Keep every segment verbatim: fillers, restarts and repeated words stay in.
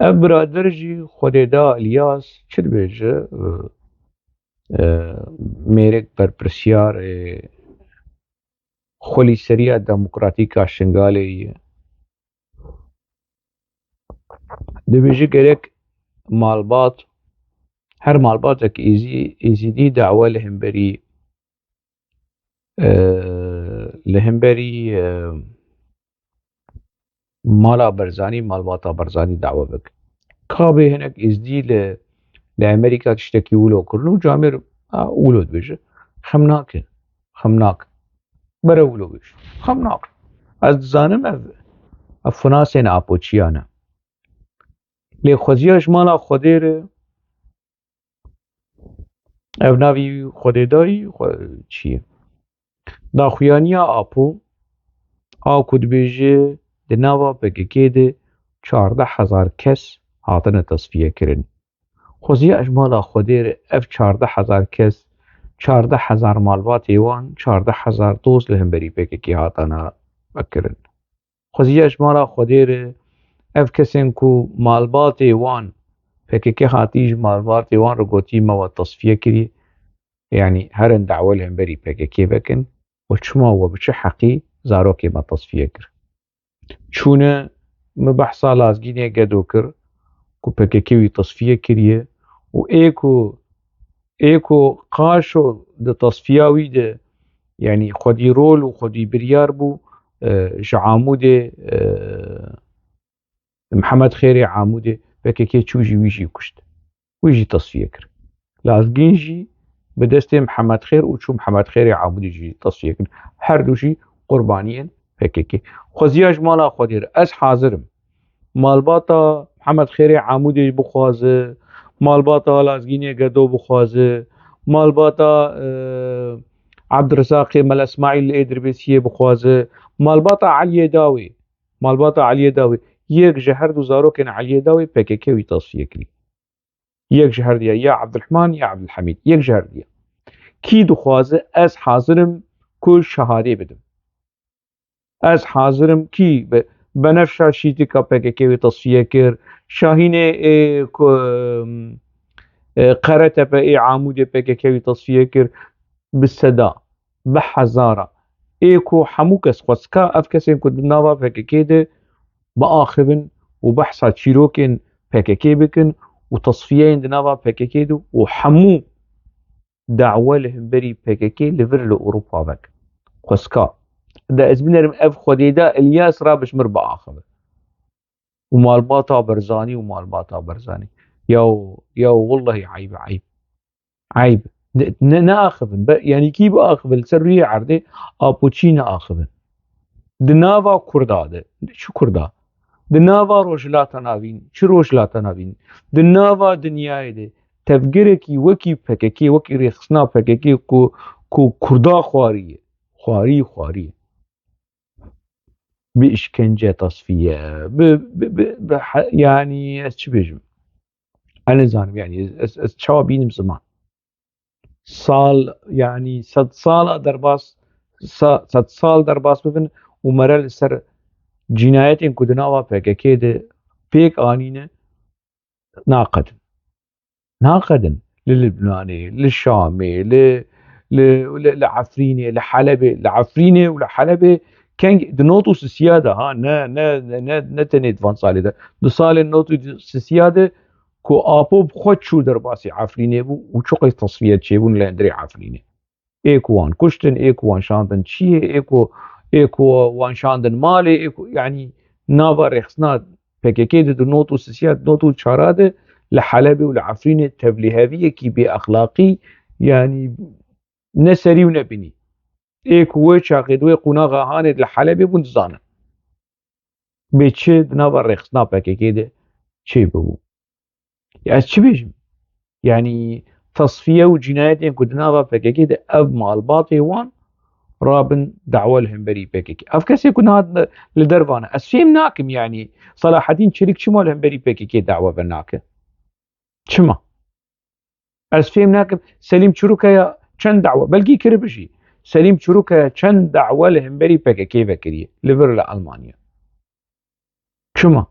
Ev birader jî Xwedêda Îlyas çi dibêje? E, mêrek berpirsiyar, e, xwelîseriya demokratîk a Şingalê ye. Dibêje gerek malbat, her malbatek êzî-, êzîdî dawa li hemberî, e, li hemberî, e, mala Barzanî, malbata Barzanî dawa bike. Ka bê hinek êzîdî li, li Amerîka tiştekî wilo kirin û camêr, a, wilo dibêje. Xem nake. Xem nake. Bere wilo bêje. Xem nake. Ez dizanim ev, ev finasên Apoçiyan e. Lê xweziya ji mala Xwedê re, ev navî Xwedêdayî xwe-, çi ye? Daxuyaniya Apo, a ku dibêje di nava P K K de çardeh hezar kes hatine tasfiye kirin. Xweziya ji mala Xwedê re ev çardeh hezar kes, çardeh hezar malbatê wan, çardeh hezar doz li hemberî P K K hatana vekirin. Xweziya ji mala Xwedê re ev kesên ku malbatê wan, P K K hatî ji malbatê wan re gotî me we tasfiye kirî, yanî herin dawa li hemberî P K K vekin û çima we bi çi heqî zarokê me tasfiye kir? Çûne min behsa Lazgînê Gedo kir ku P K K wî tasfiye kiriye û ê ku, ê ku qaşo di tasfiya wî de, yanî xwedî rol û xwedî biryar bû, e, ji Amûdê, e, Mihemed Xêrê Amûdê P K K çû jî wî jî kuşt. Wî jî tasfiye kir. Lazgîn jî bi destê Mihemed Xêr û çû Mihemed Xêrê Amûdê jî tasfiye kir. Her du jî qurbaniyên P K K. Xweziya ji mala Xwedê re. Ez hazir im. Malbata Mihemed Xêrê Amûdê bixwaze, malbata Lazgînê Gedo bixwaze, malbata, e, Abdirizaqê Mela Îsmaîl ê Dirbêsiyê bixwaze, malbata Eliyê Dawê, malbata Eliyê Dawê, yek ji her du zarokên Eliyê Dawê P K K wî tasfiye kirî. Yek ji her diya, ya Abdulrahman ya Abdulhamîd, yek ji her diya. Kî dixwaze, ez hazir im ku şehadê bidim. Ez hazir im kî be-, Benefşa Şîtika P K K wê tasfiye kir, Şahînê ê ku, e, Qeretepe ê Amûdê P K K wî tasfiye kir, bi seda, bi hezara. Ê ku hemû kes xwezka ev kesên ku di nava P K K de biaxivin û behsa çîrokên P K K bikin û tasfiyeyên di nava P K K de û hemû dawa li hemberî P K K li vir li Ewropa vek. Xwezka. De ez binerim ev Xwedêda Îlyas ra bi ji mir biaxive. Û malbata Barzanî û malbata Barzanî. Yaw, yaw, wellahî eyb, eyb. Eyb. Ne, ne, neaxivin. Be, yanî kî biaxivin? Li ser rûyê erdê Apoçî neaxivin. Di nava Kurda de, çi Kurda? Di nava Rojhilata Navîn, çi Rojhilata Navîn? Di nava dinyayê de tevgerekî wekî P K K, wekî rêxistina P K K ku, ku Kurda xwariye. Xwarî, xwarî. Bi îşkence tasfiye, bi, bi, bi, bi he-, yanî ez çi bêjim? Ez nizanim, yanî ez, ez, ez çawa bînim ziman. Sal, yanî sed sala derbas, sa-, sed sal derbas bibin û mere li ser cînayetên ku di nava P K K de pêk anîne, naqedin. Naqedin. Li Libnanê, li Şamê, li, li, li, li Efrînê, li Helebê, li Efrînê û li Helebê keng di not û sisiya de, ha, ne, ne, ne, ne, ne tenê di van salê de. Di salên not û sisiya de ku Apo bi xwe çû derbasî Efrînê bû û çiqas tasfiye çêbûn li hundirê Efrînê. Ê ku wan kuştin, ê ku wan şandin çiyê, ê ku, ê ku wan şandin malê, ê ku, yanî nava rêxistina P K K de di not û sisiya, not û çara de li Helebê û li Efrînê tevlîheviyekî bêexlaqî, yanî ne serî û ne binî. Ê ku wê çaxê di wê qonaxa hanê de li Helebê bûn dizanin. Bê çi di nava rêxistina P K K de çê bibû. Ya ez çi bêjim? Yanî tasfiye û cînayetên ku di nava P K K de ev malbatê wan rabin dawa li hemberî P K K. Ev kesê ku niha li derva ne. Ez fêm nakim yanî Selahaddîn Çelîk çima li hemberî P K K dawa venake? Çima? Ez fêm nakim. Selîm Çirûkaya çend dawa, belkî kiribe jî. Selîm Çirûkaya çend dawa li hemberî P K K vekiriye. Li vir li Almanya. Çima?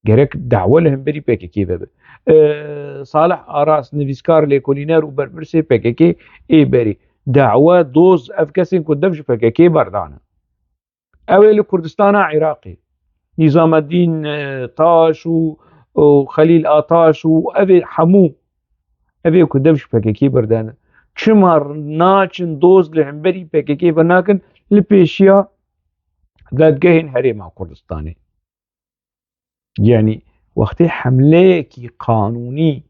Gerek dawe li hemberî P K K vebe. E, Salih Aras, nivîskar, lêkolîner û berpirsê P K K ê berî. Dawe, doz, ev kesên ku dev ji P K K berdane. Ew ê li Kurdistana Iraqê. Nîzameddîn, e, Taş û, û Xelîl Ataş û ev ê hemû, ev ê ku dev ji P K K berdane. Çima naçin doz li hemberî P K K venakin li pêşiya dadgehên Herêma Kurdistanê? Yanî wextê hemleyekî qanûnî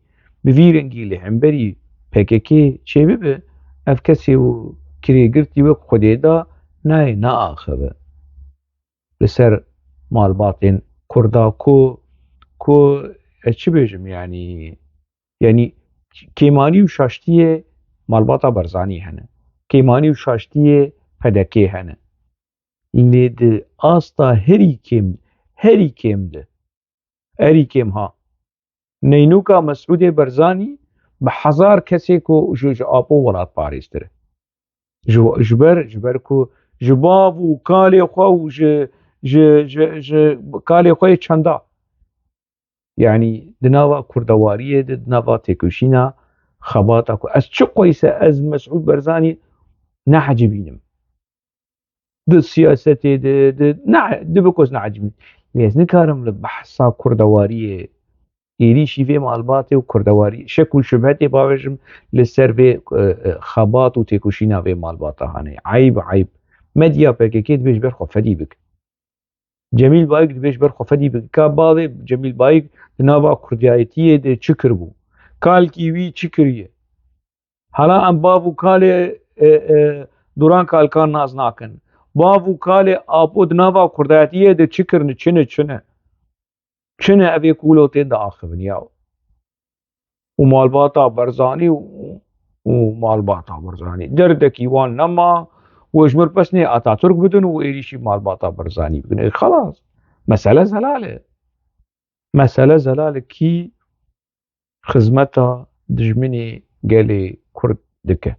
bi vî rengî li hemberî P K K çêbibe, ev kesê û kirêgirtî wek Xwedê da nayê neaxive li ser malbatên Kurda ku, ku ez çi bêjim, yanî, yanî kêmanî û şaştiyê malbata Barzanî hene. Kêmanî û şaştiyê P D K hene. Lê di asta herî kêm, herî kêm de, herî kêm ha, neynûka Mesûdê Barzanî bi hezar kesê ku ji, ji Apo welatparêztir e. Ji, ji ber, ji ber ku ji bav û kalê xwe û ji, ji, ji, ji kalê xwe yê çanda. Yanî di nava kurdewariyê de, di nava têkoşîna xebata ku ez çi qoyse ez Mesûd Barzanî nehecibînim. Di siyasetê de, di, ne, di bikos nehecibînim. Lê ez nikarim li behsa kurdewariyê, êrîşî vê malbatê û kurdewarî, şek û şubhetê bavêjim li ser vê, e, e, xebat û têkoşîna vê malbata hane. Eyb, eyb. Medya P K K dibê ji ber xwe fedî bik. Cemîl Bayik dibê ji ber xwe fedî bike. Ka bavê Cemîl Bayik di nava kurdiyayetiyê de çi kiribû? Kalkî wî çi kiriye? Hala em bav û kalê, e, e, Duran Kalkan nas nakin. Bav û kalê Apo di nava kurdiyayetiyê de çi kirine? Çi ne, çi ne? Çi ne ev ê ku wilo tên diaxivin ya? Û malbata Barzanî û, û malbata Barzanî. Derdekî wan nema û ji mir pesnê Atatürk bidin û êrîşî malbata Barzanî bikin. E, xelas. Mesele zelal e. Mesele zelal e kî xizmeta dijminê gelê Kurd dike.